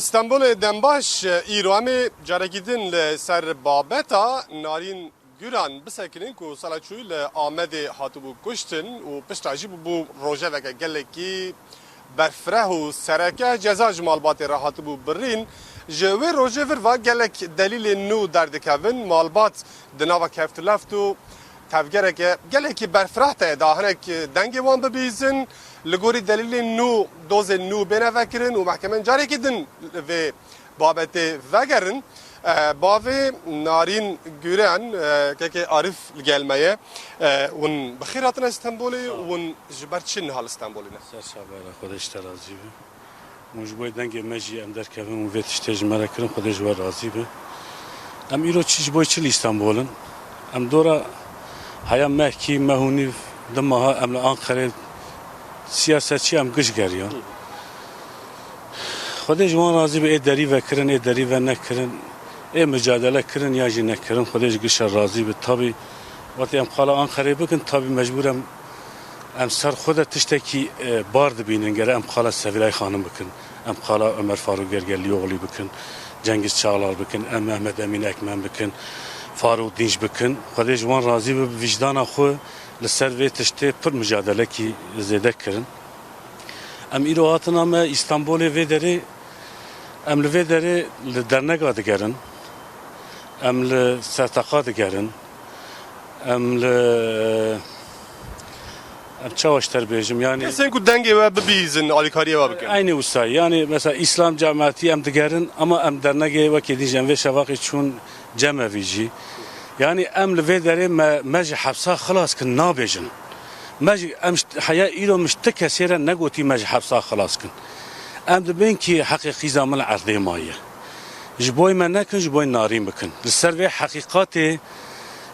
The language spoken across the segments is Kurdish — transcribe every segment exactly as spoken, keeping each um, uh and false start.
Stenbolê dembaş, îro em ê carekî din li ser babeta Narîn Guran bisekinin ku sala çûyî li Amedê hatibû kuştin û piştre jî bûbû rojeveke gelekî berfireh û sereke, ceza ji malbatê re hatibû birîn. Ji wê rojê vir ve gelek delîlên nû derdikevin. Malbat di nava keftileft û tevgereke gelekî berfireh de ye, da hinek dengê wan bibihîzin. Li gorî delîlên nû, dozên nû bêne vekirin û mehkemên carekî din li vê babetê vegerin. E, bavê Narîn Guran, e, kekê Arif li gel me ye. E, hûn bi xêr hatine Stenbolê, hûn ji ber çi niha li Stenbolê ne? Ser çavê re, Xwedê ji te razî be. Hûn ji bo dengê me jî em derkevin û vê tiştê ji me re kirin, Xwedê ji we razî be. Em îro çi, ji bo çi li Îstanbul in? Em dora heya mehkî, meh û nîv, du maha em li Anqerê siyasetçî em giş geriyan. Xwedê ji wan razî be, ê derî vekirin, ê derî venekirin, ê micadele kirin ya jî nekirin, Xwedê ji gişa razî be. Tabî, wextê em qala Anqerê bikin, tabî mecbûr em Em ser xwe de tiştekî, e, bar dibînin, gere em qala Sevilay Xanim bikin, em qala Ömer Faruk Gergerlioğlu bikin, Cengiz Çağlar bikin, em Mehmet Emin Ekmen bikin, Faruk Dinç bikin. Xwedê ji wan razî be, bi vîcdana xwe li ser vê tiştê pir micadelekî zêde kirin. Em îro hatina me Îstanbolê vê derê, em li vê derê li dernega digerin, em li serteqa digerin, Em li, em çawa ji te bêjim, yanî Kesên ku dengê we bibihîzin, alîkariyê we bikin. Eynî wisa, yanî mesela Îslam Cemaetî em digerin, ama em dernegê wekî din jî em vê şevaqê çûn cemevî jî. Yanî em li vê derê me, me ji hepsa xilas kin nabêjin. Me ji, em ji, heya îro min ji ti kesê re negotî me ji hepsa xilas kin. Em dibên kî heqê qîza min li erdê maye. Ji boy me nekin, ji boy Narîn bikin. Li ser vê heqîqatê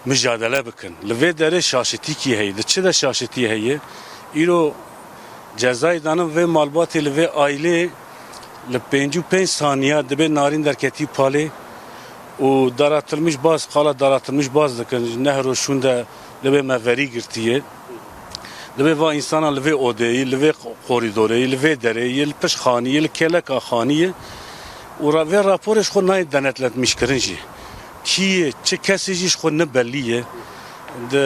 micadele bikin. Li vê derê şaşitîkî heye. Di çi de şaşitî heye? Îro cezayê danin vê malbatê li vê aîlê li pêncî û pênc saniya dibê Narîn derketî palê û daratılmış baz, qala daratılmış baz dikin. Ji nehro şûn de dibê me verî girtiye. Dibê va însana li vê odeyî, li vê korîdoreyî, li vê dereyî, li pişt xaniyê, li kêleka xaniyê û ra-, vê raporê ji xwe nayê denetletmîşkirin jî. Kî ye, çi kesê jî ji xwe ne bellî ye. Di,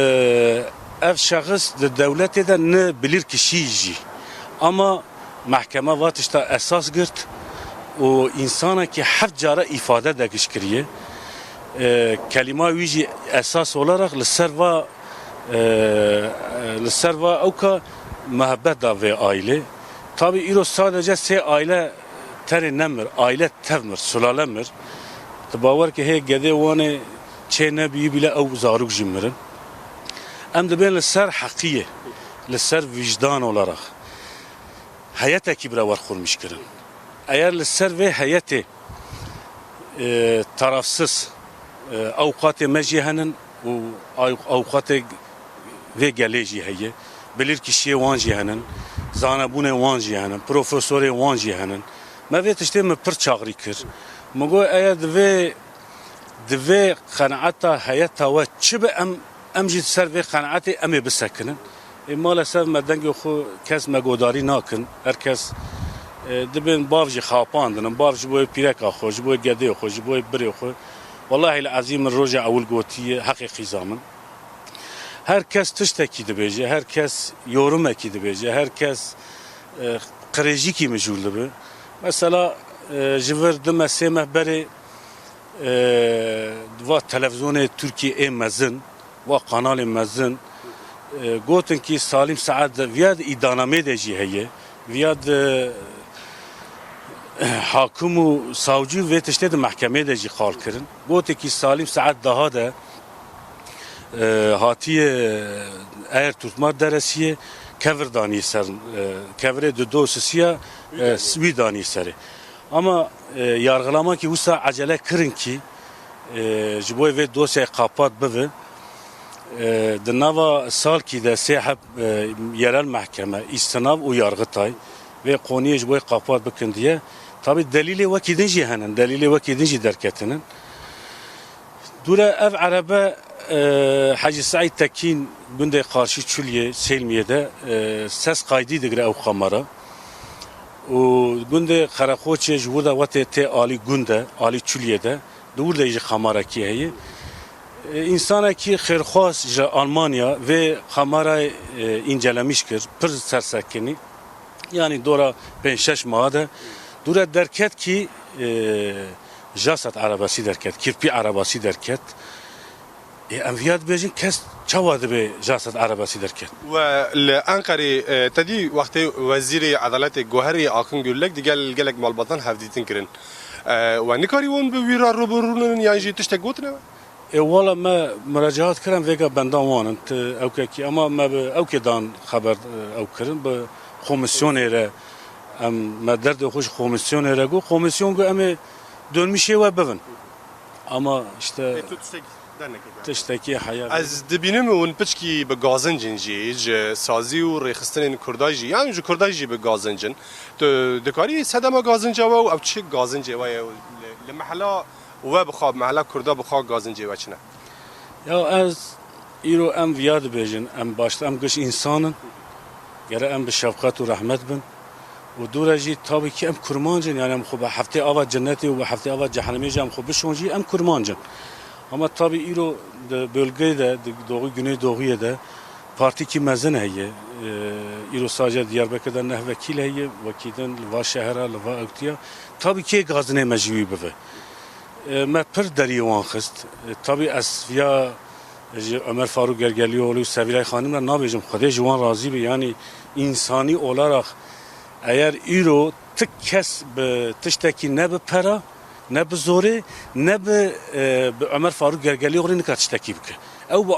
ev şexis di dewletê de ne bilîrkişî jî. Ama mehkeme va tişta esas girt û însanekî heft cara îfade de giş kiriye. E, kelîma wî jî esas olarak li ser va Ee, li ser va ewka muhabbet da vê aîlê. Tabî îro sadece sê aîle terê nemir, aîle tev mir, sulale mir. Tu bawer ke hê gedê wanê çê nebîyî bîle ew zarok jî mirin. Em dibên li ser heqiyê, li ser vicdan olarak heyetekî bira werxurmîş kirin. Eger li ser vê heyetê e, tarafsız, e, ewqatê me jî henin û ew-, ewqatê vê gelê jî heye. Bilîrkişiyê wan jî henin, zanebûnê wan jî henin, profesorê wan jî henin. Me vê tiştê min pir çaxrî kir. Min got, eya divê, divê qenaeta heyeta we çi be, em, em jî ser vê qenaetê em ê bisekinin. Ê, maalesef me dengê xwe kes me godarî nakin. Her kes, e, dibên bav jî xapandin. Bav ji bo pîreka xwe, ji bo gedê xwe, ji bo birê xwe. Wellahî li ezî min roja ewil gotiye, heqê qîza min. Her kes tiştekî dibêje, her kes yorumekî dibêje, her kes, e, qirêjîkî mijûl dibe. Mesela, e, ji vir du meh, sê meh berê, e, va televîzyonê Tirkiyê ê mezin, va kanalê mezin, e, gotin kî Salîm Sead de viya di îdanamê de jî heye, viya di, e, hakim û savcî vê tiştê di mehkemê de jî qal kirin. Gotin kî Salîm Sead daha de, e, hatiye, eyer tutmar deresiye, kevir daniye ser, e, kevirê di dosisiya, e, wî daniye serê. Ama, e, yargılamakî wisa ecele kirin kî, e, ji bo vê dosyayê qapat bibe. E, di nava salkî de sê heb, e, yerel mehkeme, îstinav û yargıtay vê qoniyê ji bo qapat bikin diye. Tabî delîlê wekî din jî henin, delîlê wekî din jî derketinin. Dûre ev erebe, e, Hecî Seîd Tekîn gundê Qarşî Çuliyê, Sêlmiyê de, e, ses kaydî digire ew kamera. û gundê Qereqoçê ji wir de wetê tê alî gund de, alî Çûliyê de, di wir de jî xamarekî heye. E, Însanekî xêrxwaz ji Almanya vê xamarayê, e, încelemîş kir, pir sersekinî. Yanî dora pênc şeş meha de dûre derket kî, e, ja sed erebasî derket, kirpî erebasî derket. Ê, em viya dibêjin, kes çawa dibe ja sed erebasî derket? We li Enqerê, e, te dî wextê Wezîrê Edaletê Guherî Akın Gürlek digel gelek malbatan hevdîtin kirin. E, we nikarî wan bi wî re rû bi rû nebin yan jî tiştek gotine we? Ê, wala me muracaat kirin vêga bendan wan in, ti ewkekî, ama me bi ewkê dan xeber, e, ew kirin, bi komîsyonê re, em, me derdê xwe ji komîsyonê re got, komîsyon got, em ê dönmüşê we bibin. Ama işte Ê, tu tiştek dernekek yani. Tiştekî heya Ez dibînim hûn piçkî bi gazinc in jî, ji sazî û rêxistinên Kurda jî, yan ji Kurda jî bi gazinc in. Tu dikarî sedema gazinca we û ew çi gazincê we ye? Li, li mehela we bixwe, mehela Kurda bixwe gazincê we çi ne? Ya ez îro em viya dibêjin, em başta em giş însan in. Gere em bi şefqet û rehmet bin. Û dûre jî tabî kî em kurmanc in, yani em xwe bi heftê ava cennetê û bi heftê ava cehennemê jî em xwe bişon jî em kurmanc in. Ama tabî îro di bölgeyê de, di doğu, güneydoğuyê de partîkî mezin heye. Ee, îro sadece Diyarbekir de neh vekîl heye, wekî din li va şehera, li va ewtiya. Tabî kê gazinê me ji wî bive? E, me pir deriyê wan xist. E, tabî ez viya ji Ömer Faruk Gergerlioğlu û Sevilay Xanim re nabêjim, Xwedê ji wan razî be. Yanî însanî olarak eger îro ti kes bi tiştekî ne bi pera, ne bi zorê, ne bi, e, bi Ömer Faruk Gergerlioğlu nika tiştekî bike. Ew bi